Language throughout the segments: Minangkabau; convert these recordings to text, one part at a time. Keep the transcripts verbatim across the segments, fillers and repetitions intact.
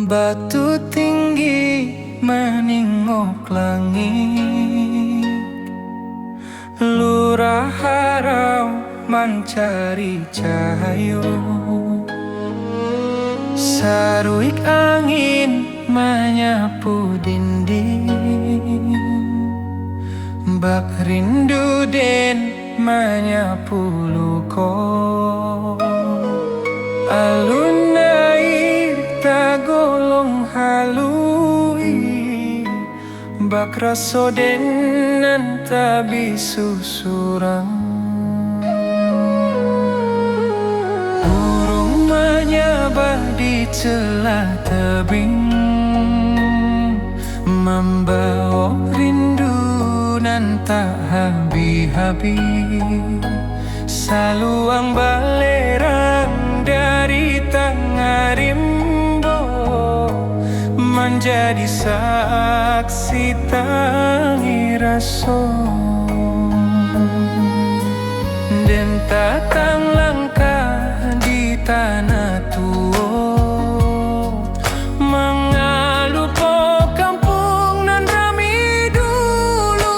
Batu tinggi maningok langik, lurah harau mancari cahayo. Saruik angin manyapu dinding, bak rindu den manyapu luko. Alun aia tagolong haluih, bak raso den nan tabisu surang. Buruang manyabah di celah tebing, mambaok rindu nan tak habih-habih. Saluang balerang dari tangah rimbo, manjadi saksi tangih raso. Den tatang langkah di tanah tuo, mangalupo kampuang nan rami dulu.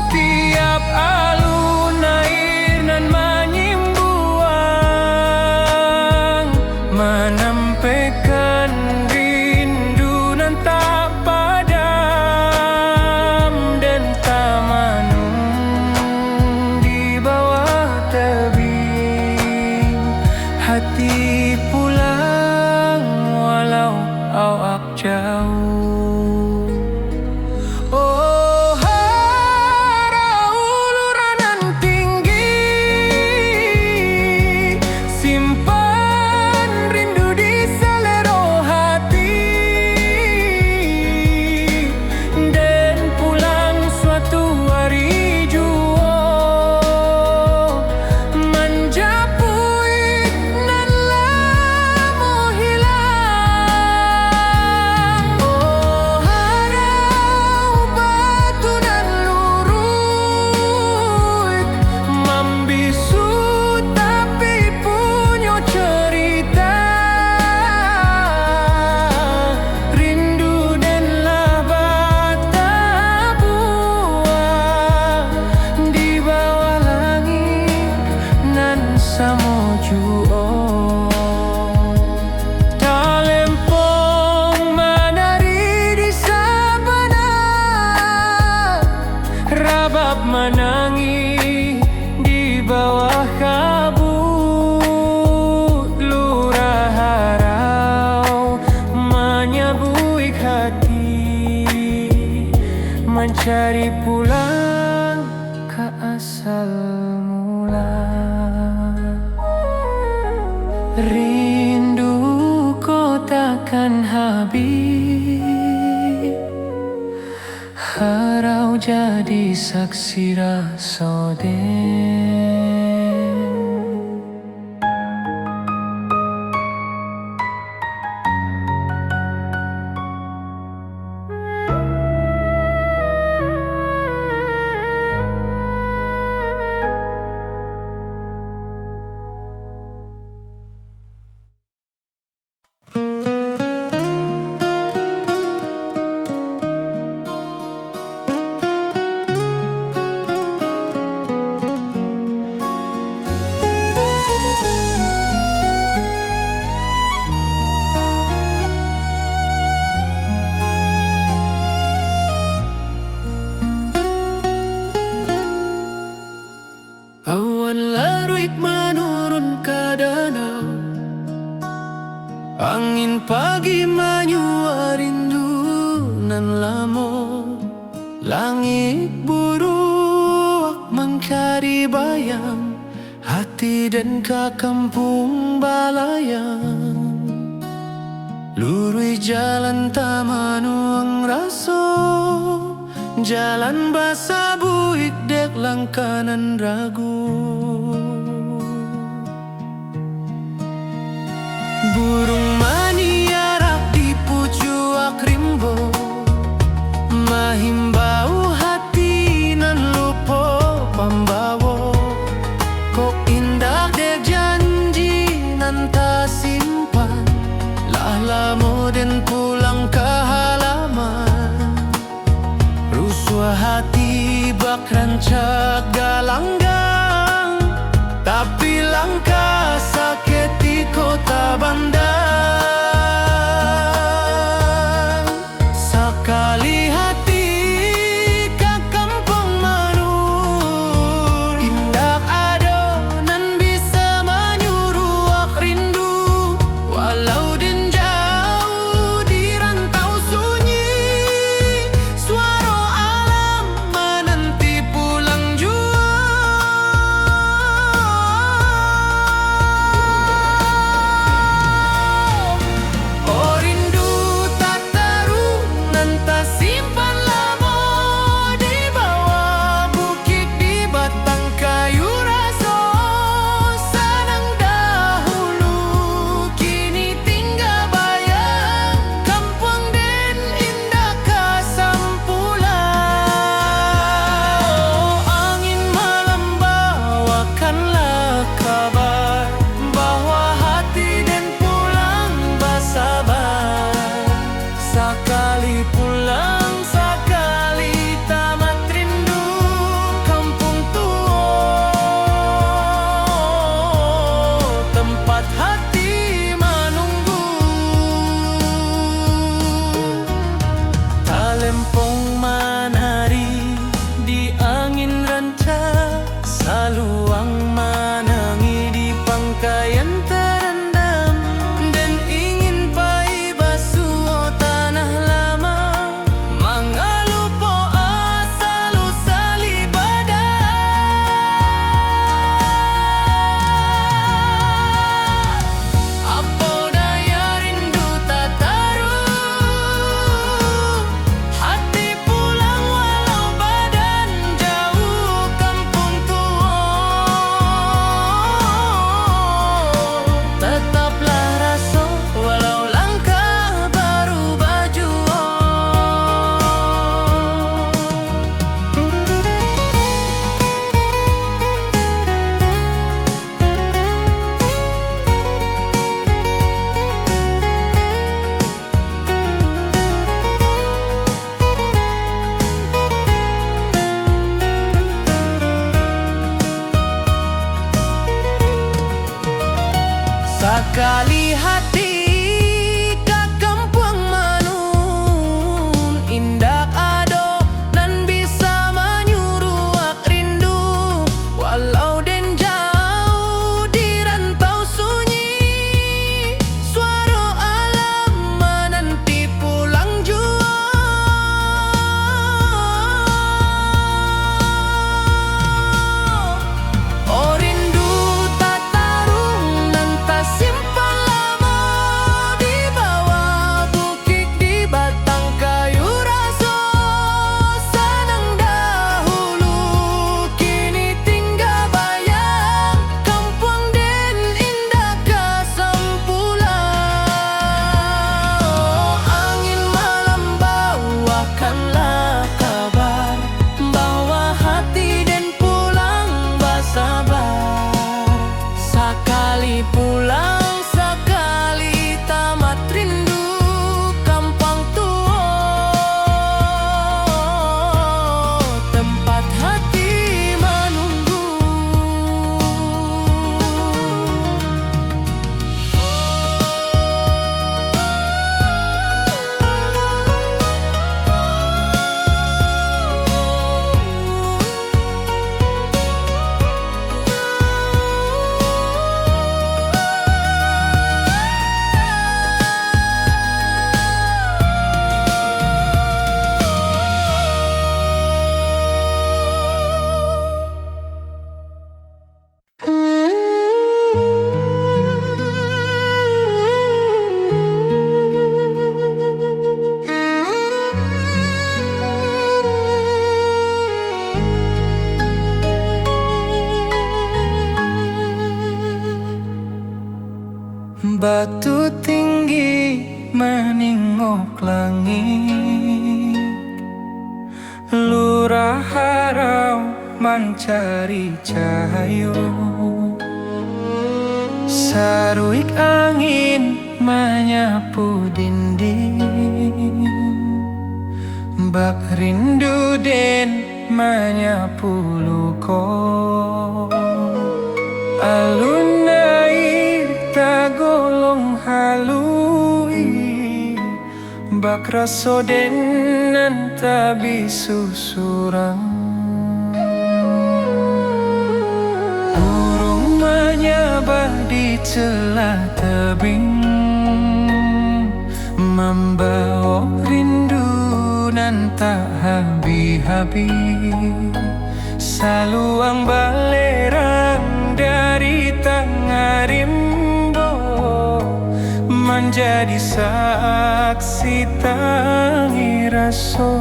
Tiap alun aia nan manyimbuang, manampekkan rindu nan tak padam, den tamanung di bawah tebing. Hati pulang walau awak jauah. Oh, harau lurah nan tinggi, simpan rindu di salero hati. Den pulang suatu ari juo, manjapuik nan lamo hilang. Oh, harau batu nan luruih, mambisu tapi punyo cerita. Rindu den lah batabuah di bawah langik nan samo juo. Talempong manari di sabana, rabab manangih di bawah kabua. Lurah harau manyabuik hati, mancari pulang ka asal mula. Rindu ko takkan habih, harau jadi saksi raso den. Awan laruik manurun ka danau, angin pagi manyua rindu nan lamo. Langik buruak mancari bayang, hati den ka kampuang balayang. Luruih jalan tamanuang raso, jalan basabuik dek langkah nan ragu. Buruang maniarak di pucuak rimbo, mahimbau hati nan lupo pambawo. Kok indak dek janji nan tasimpan, lah lamo den pulang ka halaman. Rusuah hati bak rancak galanggang, tapi langkah saketiko tabandang. Sakali hati ka kampuang Manun, indak ado nan bisa manyuruak rindu. Walau den jauah di rantau sunyi, suaro alam mananti pulang juo. Oh rindu tataruh nan tasimpan lamo di bawah bukik, di batang kayu raso. Sanang dahulu, kini tingga bayang, kampuang den indak ka sampulang. Oh angin malam, bawakanlah kabar bahwa hati den pulang basaba. Sakali pulang, sakali tamat rindu kampuang tuo, tempat hati manunggu. Talempong manari di angin rancak, saluang manangih di pangkaian tarandam. Den ingin pai basuo tanah lama, mangalupo asa lusa libadah. Apo daya rindu tataruh, hati pulang walau badan jauah kampuang tuo. Tataplah raso walau langkah barubah juo. Sakali hati ka kampuang Manun, indak ado nan bisa manyuruak rindu. Walau den jauah di rantau sunyi, suaro alam mananti pulang juo. Oh rindu tataruh nan tasimpan lamo di bawah bukik, di batang kayu raso. Sanang dahulu, kini tingga bayang, kampuang den indak ka sampulang. Oh angin malam, bawakanlah kabar bahwa hati den pulang basaba. Sakali pulang, sakali tamat rindu kampuang tuo, tempat hati manunggu. Batu tinggi maningok langik, lurah harau mancari cahayo. Saruik angin manyapu dinding, bak rindu den manyapu luko. Alun aia tagolong haluik, bak raso den nan tabisu surang. Burung manyabah di celah tebing, mambao rindu nan tak habih-habih. Saluang balerang dari tangah rimbo, manjadi saksi tangih raso.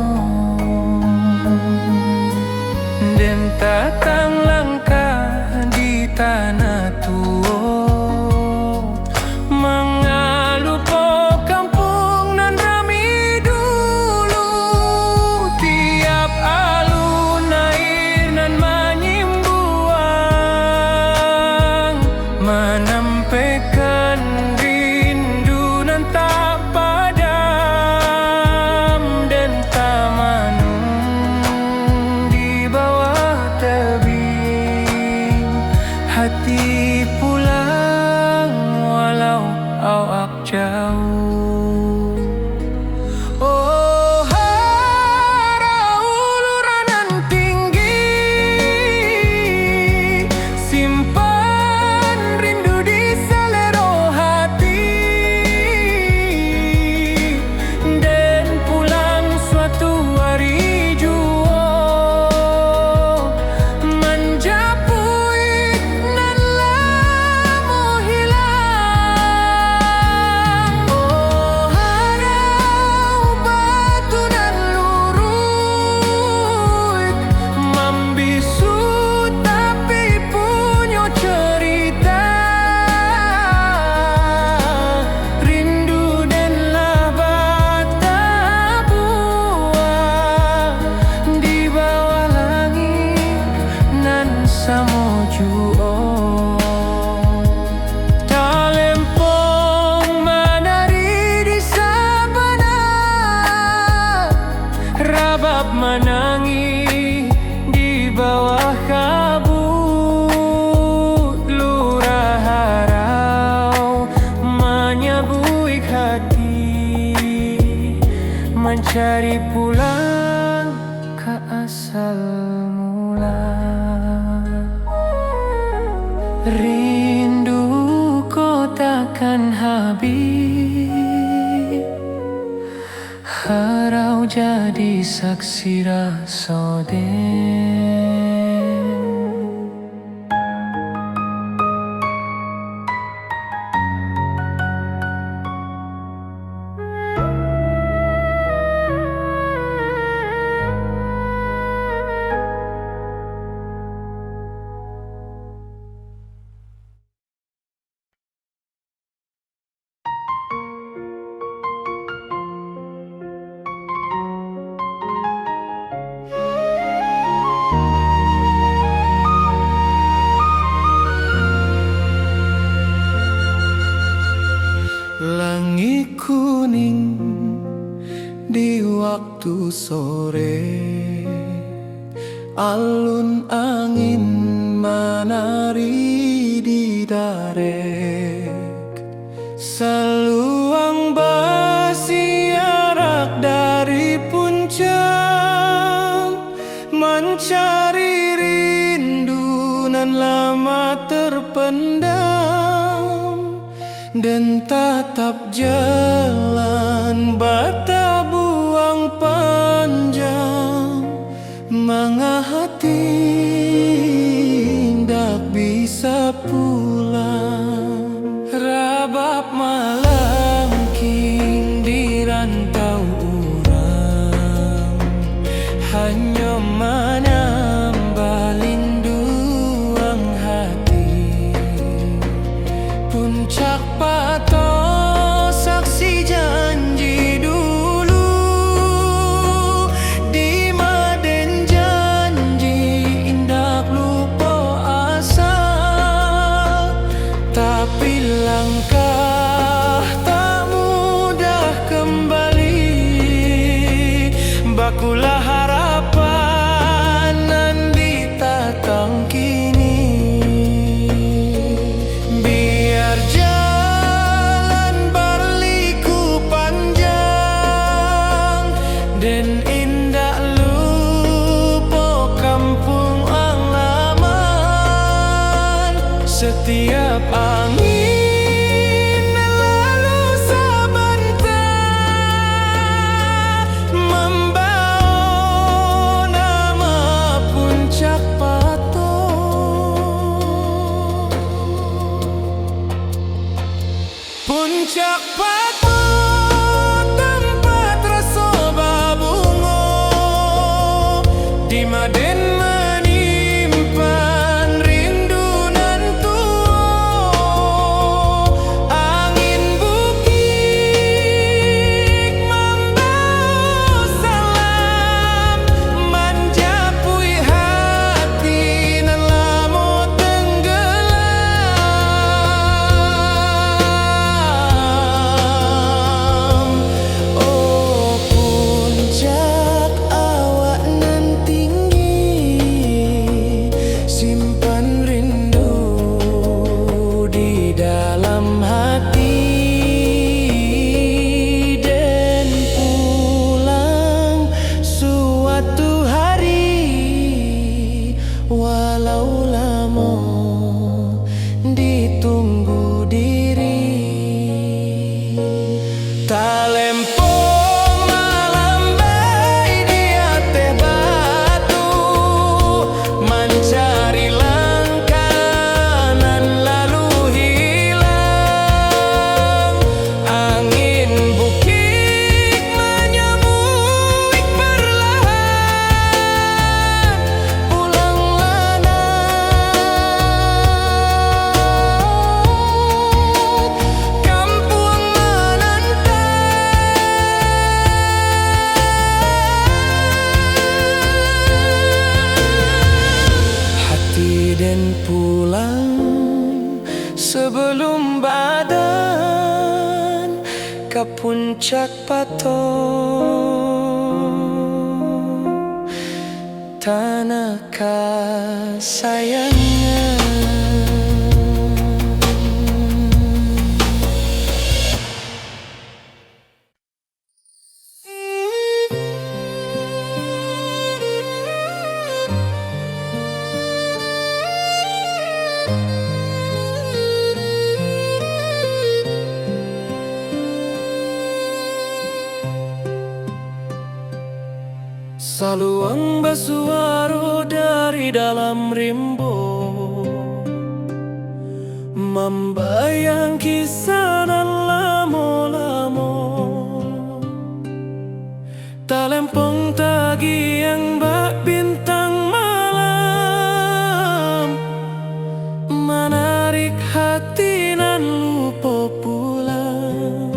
Den tatang langkah di tanah tuo, mangalupo kampuang nan rami dulu. Tiap alun aia nan manyimbuang, manampekkan rindu nan tak padam. Den tamanung di bawah tebing, hati pulang walau awak jauh. Oh, harau uluran nan tinggi, simpan rindu di salero hati. Den pulang suatu ari juo, manjapuik nan lamo hilang. Oh, harau batu nan luruik, mambisu tapi punyo cerita. Rindu den lah batabuah di bawah langik nan samo juo. Talempong manari di sabana, rabab manangih di bawah kabua. Lurah harau manyabuik hati, mancari pulang ka asal mula. Rindu ko takkan habih, harau jadi saksi raso den. Langik kuning di waktu sore, alun angin manari di darek. Saluang basiarak dari puncak, mancari rindu nan lama terpendam. Den tatap jalan batabuang panjang, manga hati indak bisa pulang. Rabab malangking di rantau urang, hanyo manambah linduang hati. Puncak Pato saksi janji dulu, di ma den janji indak lupo asa. Tapi Langkah tak mudah kembali, bakulah harapan nan ditatang kini. Biar jalan berliku panjang, den indak lupo kampuang alaman. Setiap angin lalu sabanta, mambawa nama Puncak Pato. Puncak Pato, tampat raso babungo, di ma den manyimpan rindu nan tuo. Angin bukik mambawa salam, manjapuik hati nan lamo tenggelam. Oh, puncak awak nan tinggi, simpan rindu di dalam hati, den pulang suatu hari, walau lamo ditunggu diri. Talempong malambai di ateh batu, mancari langkah nan lalu hilang. Angin bukik manyabuik perlahan, pulanglah nak, kampuang mananti. Hati den pulang sebelum badan ka Puncak Pato, tanah kasayangan. Saluang basuaro dari dalam rimbo, mambayang kisah nan lamo-lamo. Talempong tagiang bak bintang malam, manarik hati nan lupo pulang.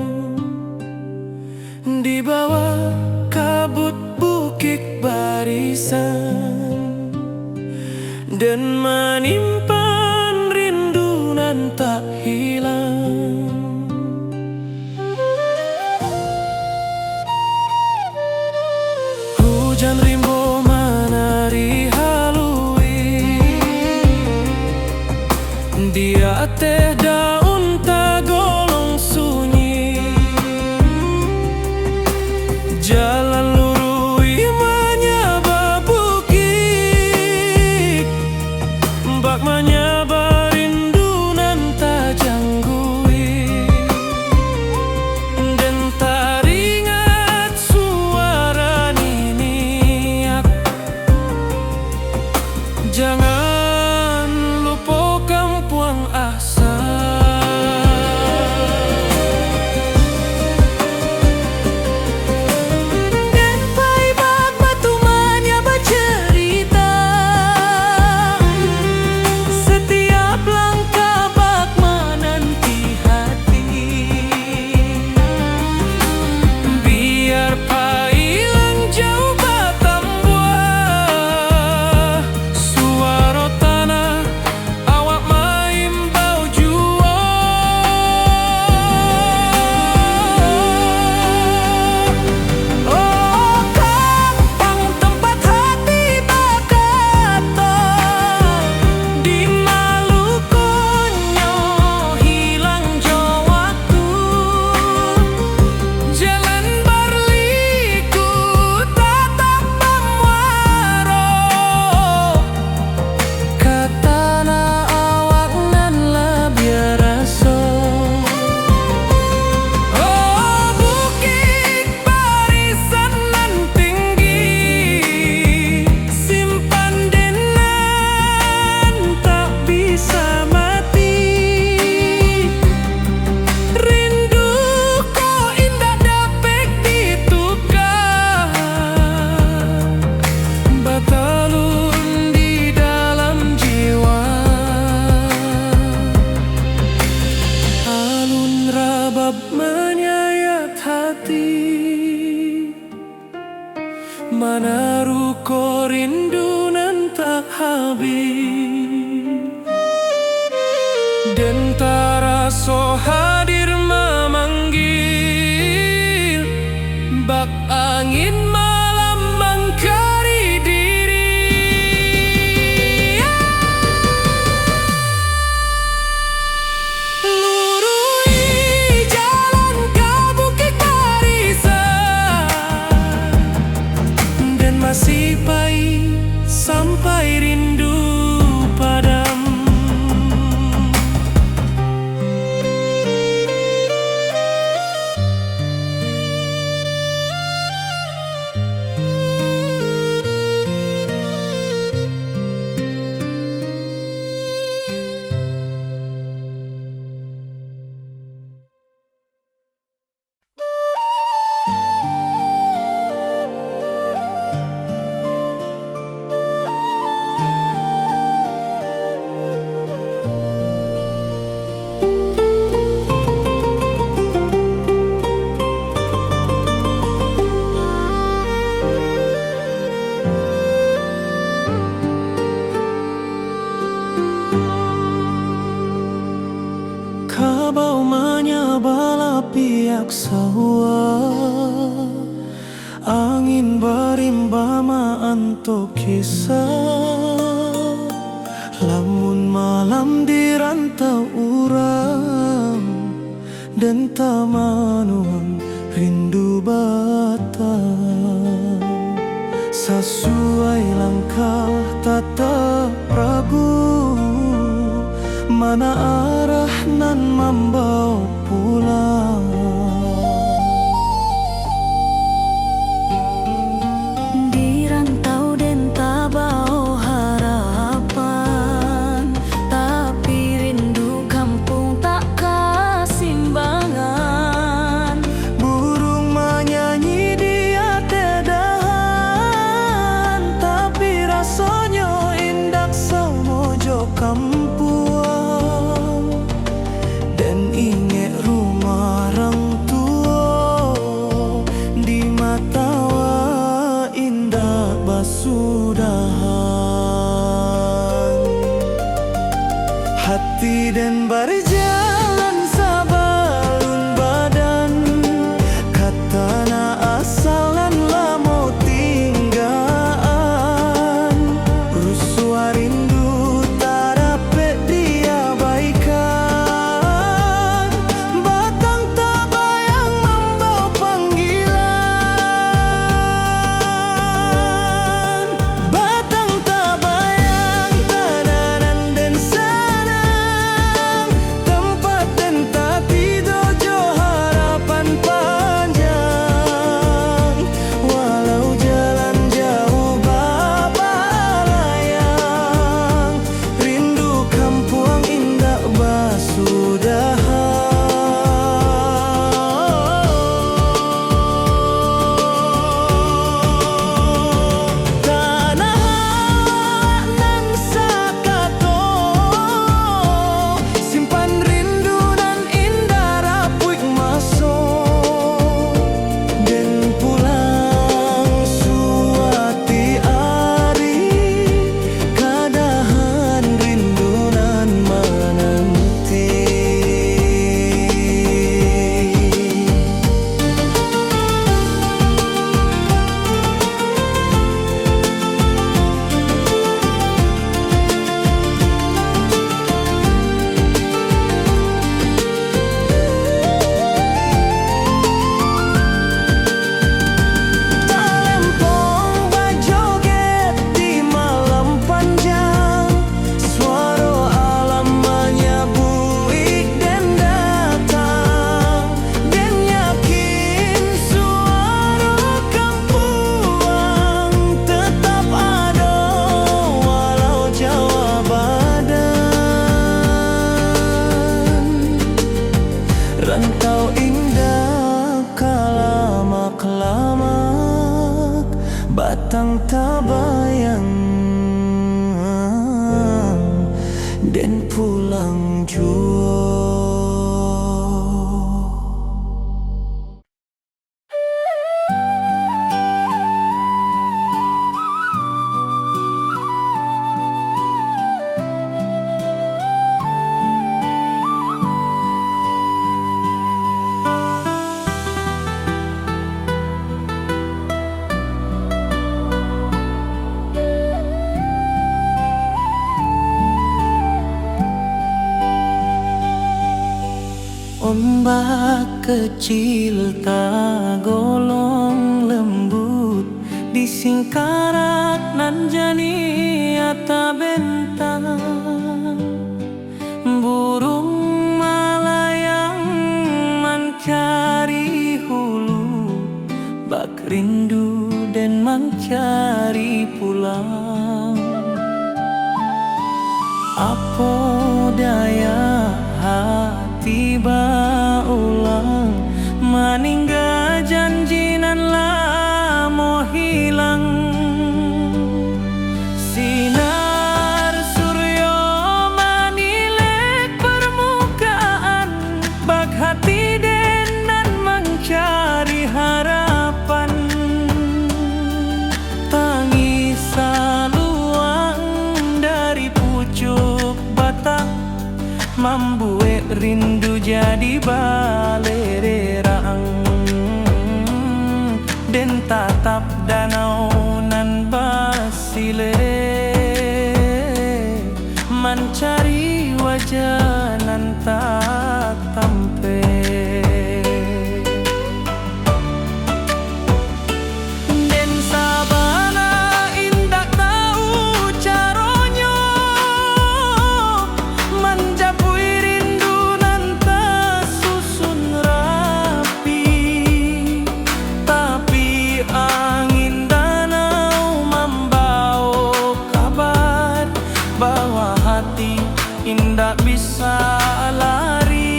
Di bawah kabut bukik barisan, den manyimpan rindu nan tak hilang. Manyayat hati, manaruko rindu nan tak habis. Den taraso hadir mamanggil, bak angin malam mangkari diri. Luruih jalan ka Bukik Barisan, den masih pai sampai rindu padam. Kabau manyabala piak sawah, angin barimba maanto kisah. Lamun malam di rantau urang, den tamanuang rindu batang. Sasuai langkah tatap ragu, mana arah nan mambao pulang. Di rantau den tabao harapan, tapi rindu kampuang tak kasimbangan. Buruang manyanyi di ateh dahan, tapi rasonyo indak samo jo kampuang. Den ingek rumah rang tuo, di mata awak indak basudahan. Hati den barjalan sabalun badan, ka tanah asal nan lamo tinggaan. Rusuah rindu tarapek diabaikan, batang tabayang mambao panggilan. Batang tabayang, tanah nan den sanang, tampek den tatido jo harapan panjang. Walau jalan jauah babalayang, rindu kampuang indak basudahan. Tanah nan sakato, simpan rindu nan indak rapuik maso. Den pulang suatu ari, ka dahan rindu nan mananti. Talempong bajoget di malam panjang, suaro alam manyabuik den datang. Den yakin suaro kampuang tetap ado, walau jauah badan. Rantau indak ka lamak-lamak, batang tabayang, den pulang juo. Bakecil tagolong lembut, di singkarak nan janiah tabentang. Buruang malayang mancari hulu, bak rindu den mancari pulang. Apo daya hati baulang, maningga janji nan lamo hilang. Sinar suryo manilek parmukaan, bak hati den nan mancari harapan. Tangih saluang dari pucuak batang, mambuek rindu jadi balererang. Den tatap danau nan basilek, mancari wajah nan tatampek. Den sabana indak tahu caronyo manjapuik rindu nan tasusun rapi. Tapi angin danau mambaok kabar bahwa hati indak bisa lari.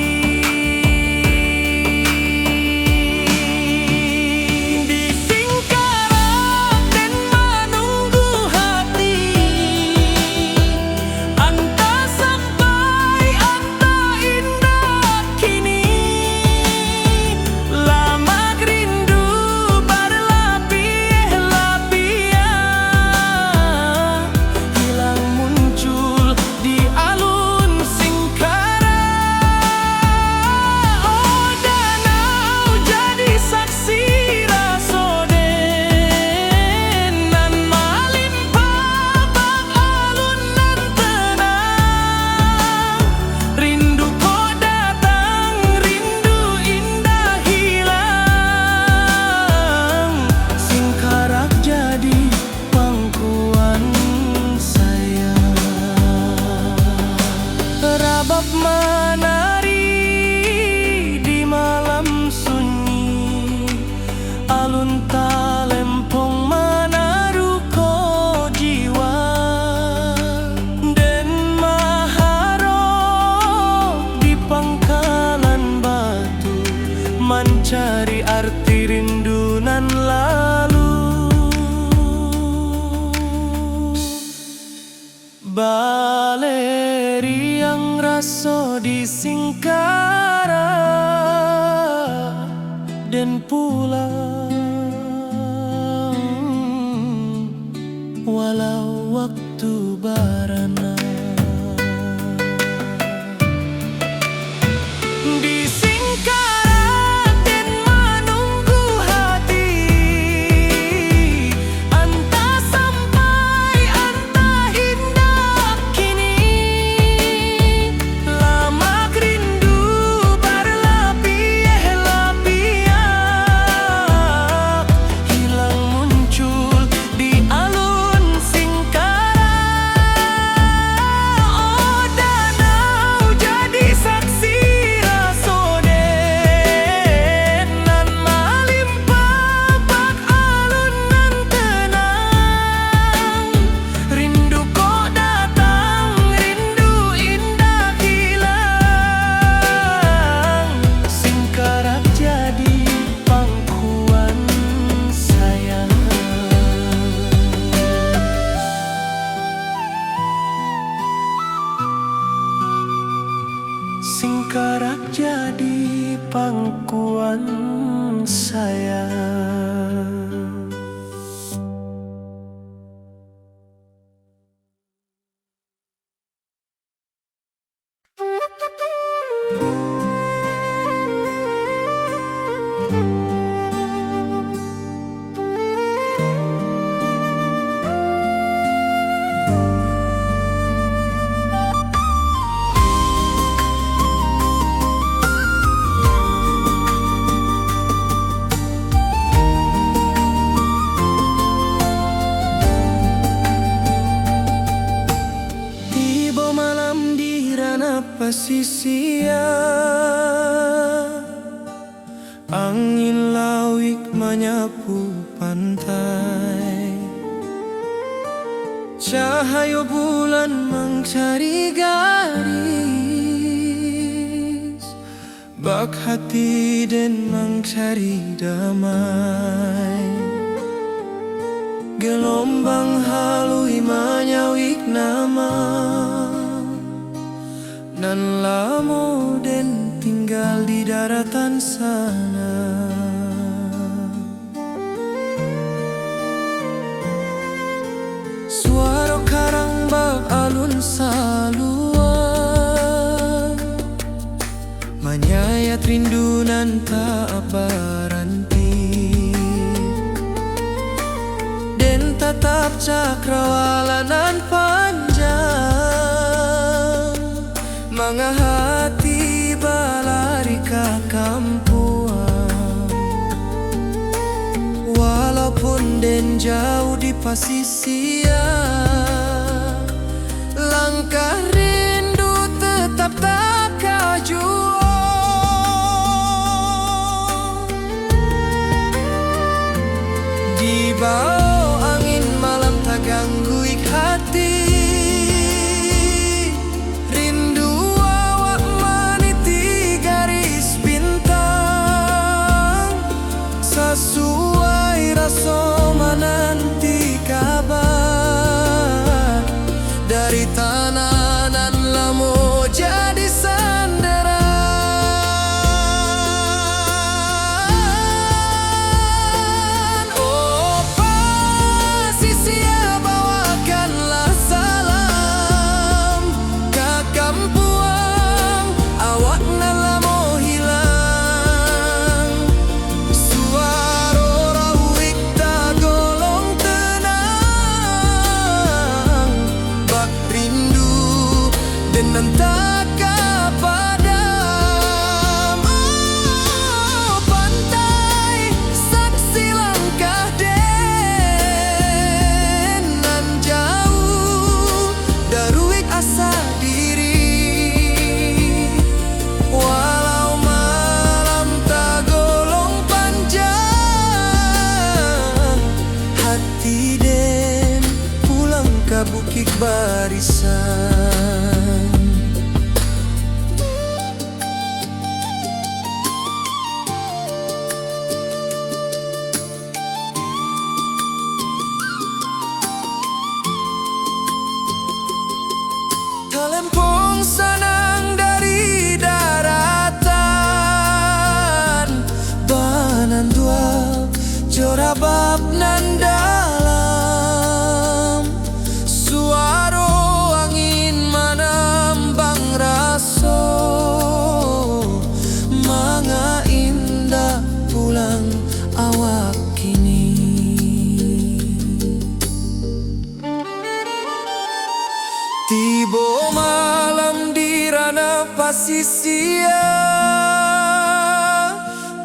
Di singkarak den manunggu hati, antah sampai, antah indak kini. Lamak rindu barlapiah-lapiah, hilang muncul di alun singkarak. Oh, danau jadi saksi raso den nan malimpah bak alun nan tenang. Rindu kok datang, rindu indak hilang. Singkarak jadi pangkuan sayang. Rabab manari di malam sunyi, alun talempong manaruko jiwa. Den maharok di pangkalan batu, mancari arti rindu nan lalu. Baleriang raso di singkarak, den pulang walau waktu barana. Di singkarak den manunggu hati, antah sampai, antah indak kini. Lamak rindu barlapiah-lapiah, hilang muncul di alun singkarak. Oh, danau jadi saksi raso den nan malimpah bak alun nan tenang. Rindu kok datang, rindu indak hilang. Singkarak jadi pangkuan sayang. Singkarak jadi pangkuan sayang. Angin lauik manyapu pantai, cahayo bulan mancari garis, bak hati den mancari damai. Gelombang haluih manyauik nama nan lamo den tinggal di daratan sana. Suaro karang bak alun salua, manyayat rindu nan tak baranti. Den tatap cakrawala nan panjang, mangahati balari ka kampuang. Walaupun den jauh di pasisia, langkah rindu tetap takajuang. Dibao angin malam tagangguik hati, rindu awak maniti garis bintang, sasuai raso mananti kaba dari tanah nan lamo jadi sandaran. Oh, pasisia, bawakanlah salam ka kampuang awak nan lamo hilang. Suaro rauik tagolong tenang, bak rindu den nan tak ka padam. Oh, pantai, saksi langkah den nan jauh, daruik asa diri. Walau malam tagolong panjang, hati den pulang ka Bukik Barisan. Talempong sanang dari daratan, bananduak jo rabab nan dalam. Suaro angin manambang raso, manga indak pulang awak kini. Tibo malam di ranah pasisia,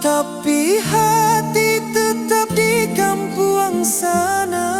tapi hati tetap di kampuang sana.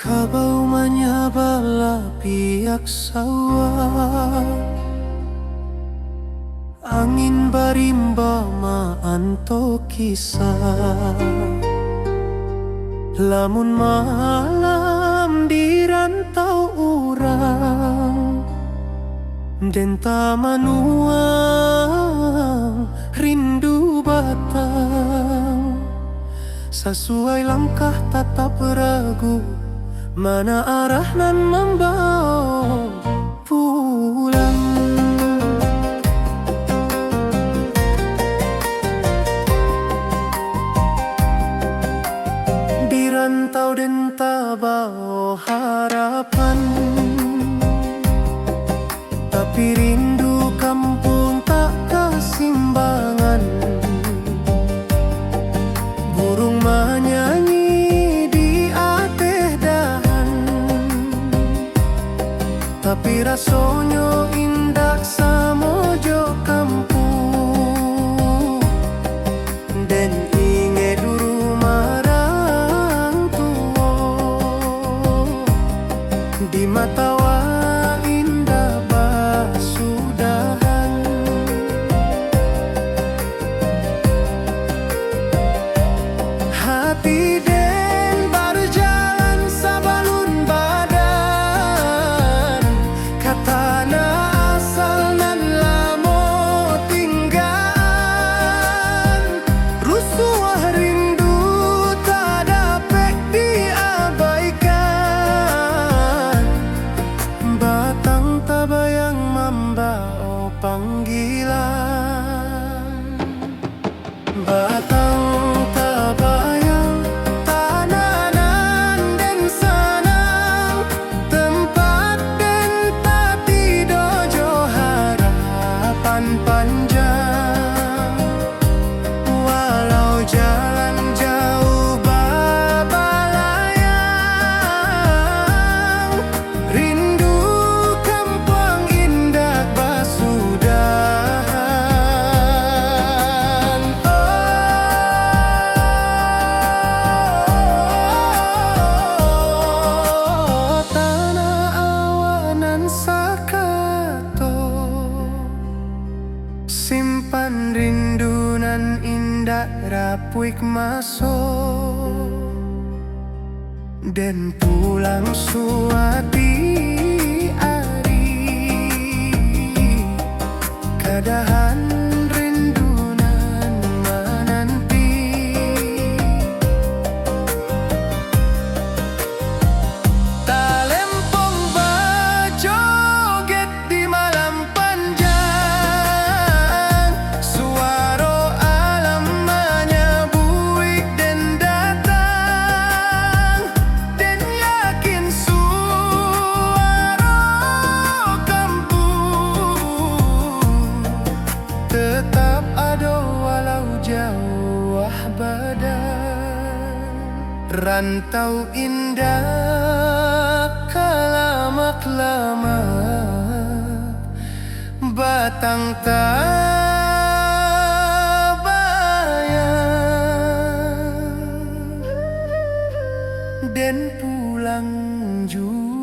Kabau manyabalah piak sawah, angin barimba maanto kisah. Lamun malam di rantau urang, den tamanuang rindu batang. Sasuai langkah tatap ragu, mana arah nan mambawa pulang. Di rantau den tabao harapan, tapi rindu kampuang tak kasimbangan. Burung manyanyi di ateh dahan, tapi rasonyo indak samo jo kampuang. Den ingek rumah rang tuo, di mata awak indak basudahan. Hati den bajalan sabalun badan, ka tanah asal nan lamo tinggaan. Rusuah rindu tak dapek diabaikan, batang tabayang mambao panggilan. Batang tabayang, tanah nan den sanang, tempat den tatido jo harapan panjang. Walau jalan jauah babalayang, rindu kampuang indak basudahan. Oh, tanah awak nan sakato, simpan rindu nan indak rapuik maso. Den pulang suatu ari, kadahan rindu nan mananti. Talempong bajoget di malam panjang, suaro alam manyabuik den datang. Den yakin suaro kampuang tetap ado walau jauah badan. Rantau indak ka lamak-lamak, batang tabayang, den pulang juo.